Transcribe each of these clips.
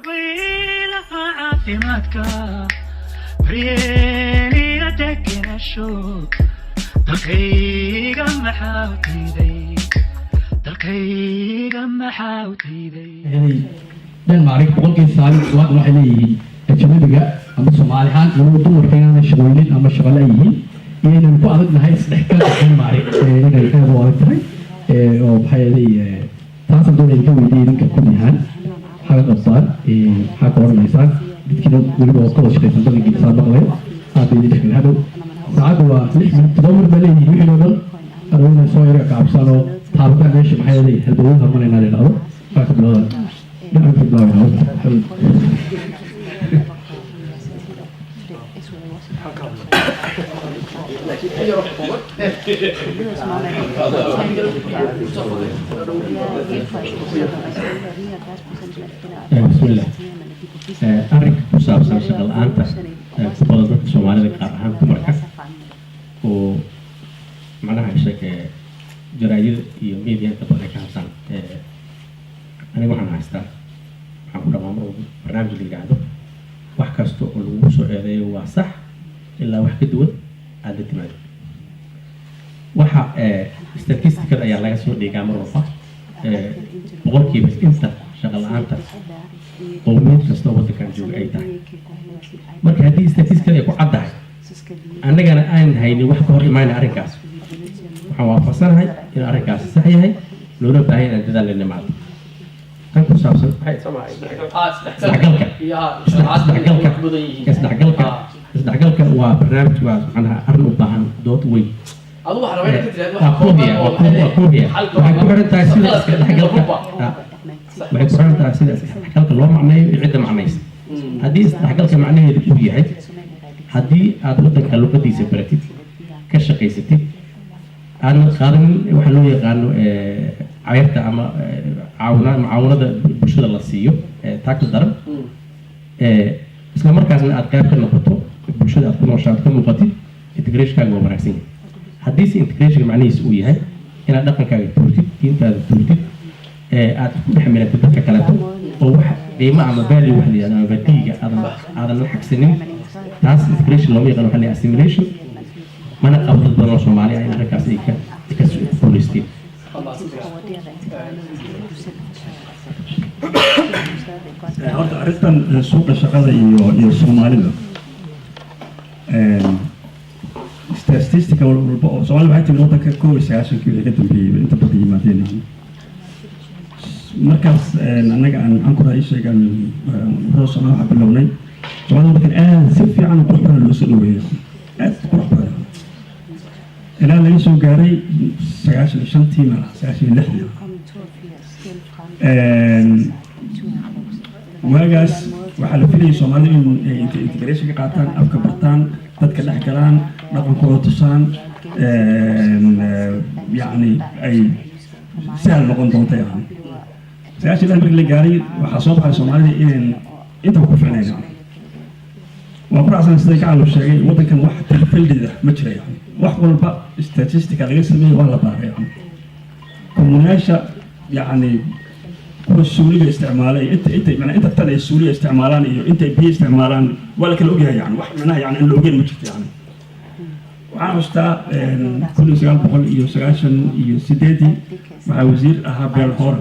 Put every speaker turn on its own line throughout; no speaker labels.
Dabaylaha caafimaadka, daryeeliya degenasho, dalkayga maxaa u diiday? Dalkayga maxaa u diiday?
Denmark 70% waxay leeyihiin ajnabiga ama Soomaali ahaan weliba dumarka inaanay shaqooyin ama shaqo la-yihiin iyo inaynu ku adag nahay isdhexgalka Denmark, inay aad u adag tahay, oo maxaa yeelay taasaan doonaya idinka weydiiya idinka kun ahaan maxaa ka qabtaan, maxaa ka odhanaysaan dadkiina weliba oo ka wada shaqaysan dhaqankiisa maqlayo aad bay idin dhexgal hadhow. Saacadda waa 6 minut, 7 minut baa leeyihiin wixii oo dhan hadhow inay soo yara kacabsaan oo taabataan meesha, maxaa yeelay halbowlaha marinaynaa la yidhahdo. Maxaa ka bilowdaan dhinaca ka bilaabayna horta?
Bismillah. Arrinka ku saabsan shaqo la-aanta ku badan dadka Soomaalida, gaar ahaan dumarka, oo macnaha sheeg jaraa'idada iyo media inta badan ay ka hadlaan, aniga waxaan haystaa, waxaan ku dhaqmaa mar walba barnaamij la yidhaahdo wax kasta oo lagugu soo eedeeyo waa sax ilaa wax ka duwan aada la timaado. Waxa statisticada ayaa laga soo dhigaa mar walba, boqolkiiba inta shaqo la-aanta qowmiyad kasta oo waddankan jooga ay tahay. Marka haddii statisticada ay ku caddahay, annagana aan haynin wax ka hor imaanaya arrinkaas, waxaan waafaqsanahay in arrinkaasi sax yahay, loona baahan inaan dadaal la nimaado. Tan ku saabsan isdhexgalka, isdhexgalka waa barnaamij, waa macnaha arrin u baahan dood weyn. Waa koobiya. Waxay ku xiran tahay sida isdhexgalka, waxay ku xiran tahay sida isdhexgalka loo macneeyo iyo cidda macnaysa. Haddii isdhexgalka macnaheedu uu yahay haddii aad waddanka luqadiisa baratid, ka shaqaysatid, aadna qaadanin waxa loo yaqaano cayrta ama caawina mucaawanada bulshada la siiyo taagta daran, isla markaasna aad qayb ka noqoto bulshada aad ku nooshaa, aad ka muuqatid, integrationkaaga waa wanaagsan yahay. Haddiise integrationka macnihiisa uu yahay inaad dhaqankaaga tuurtid, diintaada tuurtid, aad ku dhex milatid dadka kaleeto oo wax qiimo ama value wax la yihahdo ama badiiga aadan la xagsanin, taas integration looma yaqaan, waxa la yidhaha assimilation. Mana qabo dad badan oo Soomaali ah in arrinkaas ay ka guulaysteen.
Horta arrintan suuqa shaqada iyo Soomaalida, statistica walba oo Soomaalida waxay timid waddanka 91-kii wixii ka dambeeyey, inta badan yimaadeen markaas. Annaga aan maxaan ku rahay sheegaan ururada Soomaalida waxaa bilownay Soomaalida waddankan aad si fiican oo qurux badan loo soo dhaweeyey, aad qurux badan, ilaa laga soo gaaray 95-tii malaha, 96-dii. Waagaas waxaa la filayay Soomaalida in ay integration ka qaataan, afka bartaan, dadka dhex galaan, dhaqankooda tusaan, yacni ay sahal noqon doonto. Yani 96 markii la gaaray waxaa soo baxay Soomaalida inayn intaba ku ficnayn. Yani waa ku raacsan sida Gacal sheegay, waddankan wax tilfildid ah ma jira. Yani wax walba statistica laga sameeyey, waa la baaray. Yani kommunyaasha, yacni kuwa suuliga isticmaalay, inta macnaa inta tan ay suuliga isticmaalaan iyo inta ay biyo isticmaalaan waa la kala ogyahay. Yani wax macnaha yani aan la ogeyn ma jirto. Yani waxaan xustaa 1998-dii waxaa wasiir ahaa Bjørn Hore,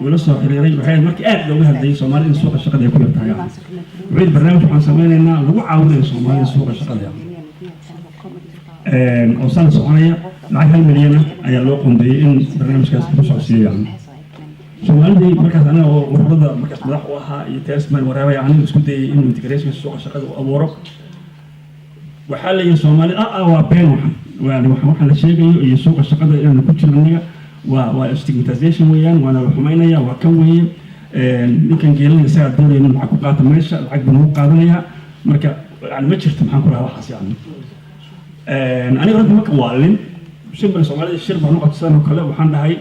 uu la soo xiriiray. Waxay ahayd markii aad looga hadlayay Soomaalida in suuqa shaqada ay ku yartahay. Yani wuxuu yidhi barnaamij waxaan sameynaynaa lagu caawinayo Soomaalida suuqa shaqada, yani oo sana soconaya. Lacag 1 milyan ah ayaa loo qoondeeyey in barnaamijkaas lagu socodsiiyo. Yani Soomaalidii markaas aniga oo ururada markaas madax u ahaa iyo tesman waraaba, yani isku dayay inuu integration suuqa shaqada u abuuro, waxaa la yidhi Soomaali waa been. Waxan yani waxaan la sheegayo iyo suuqa shaqada inaanu ku jirno aniga waa stigmatization weeyaan, waana la xumaynaya, waa kan weeye ninkan geelana isagaa doonaya inuu lacag ku qaato meesha, lacag buu nagu qaadanayaa. Marka yani ma jirto, maxaan ku rahaa waxaas. Yani aniga runtii marka waalin simple Soomaalida shir baan u qabsadan oo kale, waxaan dhahay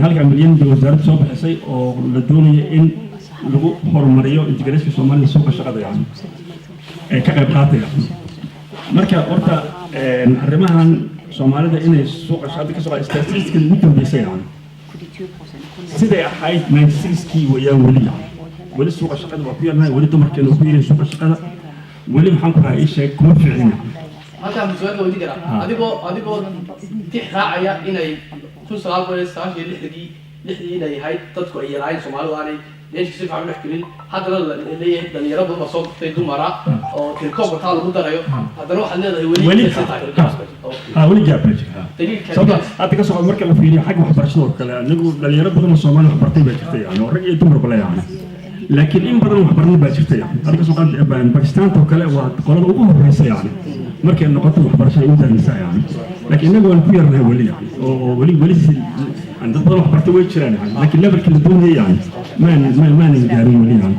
halka milyan bay wasaaradda soo bixisay oo la doonaya in lagu horumariyo integrationka Soomaalida suuqa shaqada, yani ee ka qayb qaataya. Marka horta arrimahan Soomaalida inay suuqa shaqada ka soo, statisticada ugu dambeysay, yani siday ahayd 96-kii weeyaan weli. Yani Weli suuqa shaqada waa ku yarnahay, weli dumarkeena waa ku yaryihiin suuqa shaqada, weli maxaan ku rahaa ii sheeg kuma fiicna.
Halkaan su-aal weydiin karaa adigoo tix raacaya inay 1996-dii lixdii inay ahayd dadku ay yaraayeen, Soomaalidu aanay deeshka si fiican u dhex gelin, haddana la leeyahay dhalinyaro badan baa soo kortay dumara oo tirkoobka taa lagu darayo, haddana waxaad leedahay weli
weli
intay tahay.
Ha, weli gap baa jira.
Daliilka
Sababta hadda ka socda marka la fiiriyo xagga waxbarashada oo kale, anigu dhalinyaro badan oo Soomaali waxbartay baa jirta yani, oo rag iyo dumarba le yani, laakiin in badan waxbarnay baa jirta yani. Hadda kasoo qaad Bakistaanta oo kale, waa qolada ugu horeysa yani markay noqoto waxbarashada intaanisa yani, laakiin innaga waan ku yarnahay weli yani, oo weli yani dad badan waxbartay way jiraan yani, laakiin levelkii la doonayay yani maanan gaarin weli yani.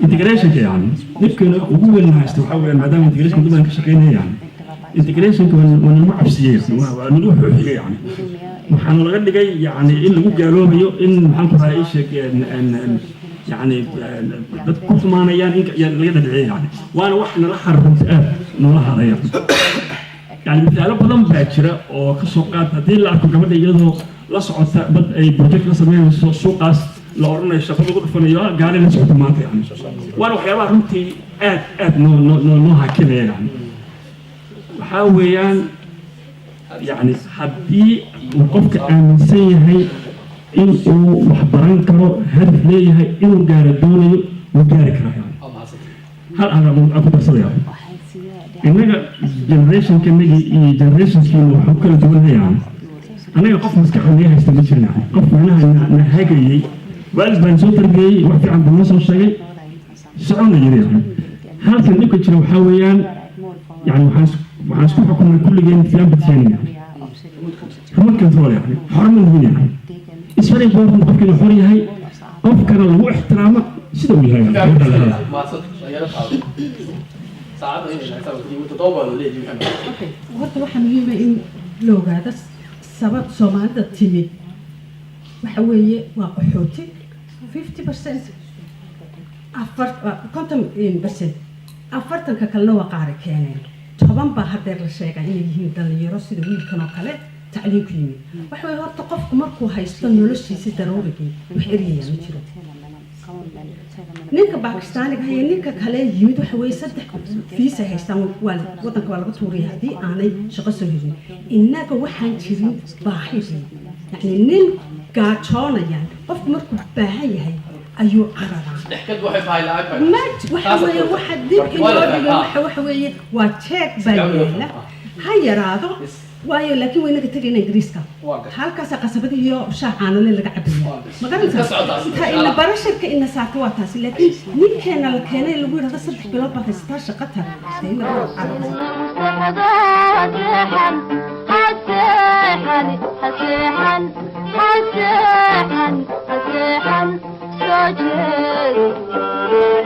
Integrationka yani dhibkeena ugu weyn haysta waxaa weeyaan, maadaama integration badan ka shaqeynaya yani, integrationka waa nagu cabsiyey, waa nagu xooxiyey yani. Waxaana laga dhigay yani in lagu gaaloobayo, in maxaan ku rahaa ii sheeg yani dad ku xumaanayaan in yani laga dhadhiciyay yani, waana wax nala xarunta aad noola haraya yani. Misaalo badan baa jira oo ka soo qaad haddii la arko gabadha iyadoo la socota dad ay project la sameynayso, suuqaas la odhanayo, shaqo lagu dhufanayo, "Ah, gaari la socota maanta" yani. Waana waxyaabaha runtii aad aad noo hakinaya yani. Waxaa weeyaan yani haddii uu qofka aaminsan yahay in uu wax baran karo, hadaf leeyahay, inuu gaaro doonayo, wuu gaari karaa yani.
Waa mahadsantay.
Hal aan ku darsadaya, innaga generationkanagii iyo generationkiina waxuu kala duwanayaan. Annaga qof maskaxda naga haysta ma jirin yani, qof macnaha na hagayey. Waalid baan soo tarbiyeyey, wax fiican buu noo soo sheegay, soconna yiri yani. Halkan dhibka jira waxaa weeyaan yani waxaan isku xukumnay kulligeen fjernbetjening yani, remote control yani, xor ma nihin yani. It's very important qofka inuu xor yahay, qofkana lagu ixtiraamo sida uu yahay yani.
Mahadsantay, dhalinyaro qaado saacadda inay haysaa 7 baa la leeyahay, Maxamed.
Okay, horta waxaa muhiima in la ogaado sabab Soomaalida timi. Waxa weeye waa qaxooti 50%, afar 50%, 40-ka kalena waa qaari keeneen, 10 baa haddeer la sheegaa inay yihiin dhalinyaro sida wiilkan oo kale tacliin ku yimid. Waxa weeye horta qofku markuu haysto noloshiisi daruurigii, wax eryayaa ma jiro. Ninka Bakistaaniga iyo ninka kale yimid waxa weeye saddex fiisa haystaan, waa wadanka waa laga tuuraya haddii aanay shaqo soo helin. Innaga waxaan jirin baahidii, yacni nin gaajoonayaan, qofku markuu baahan yahay ayuu cararaa.
Dhexkad waxay tahay lacag.
Ma waxa weeye waxa dib inoo dhigay waxa weeye waa jeeg baa yaala, ha yaraado waayo, laakiin waynaga tegayna Ingiriiska.
Waa gartay.
Halkaasa qasabadihiyo shaah caanale laga cabaya.
Waa gartay.
Ma garanaysaa?
Ka socotaas,
Inta
insha
ina
Allah.
barasharka ina saarta waa taasi, laakiin ninkeena la keenay lagu yidhahdo 3 bilood baad haysataa shaqo tar dee ina waa cararaya.
Haseexan, haseexan, haseexan, haseexan, soo jeed.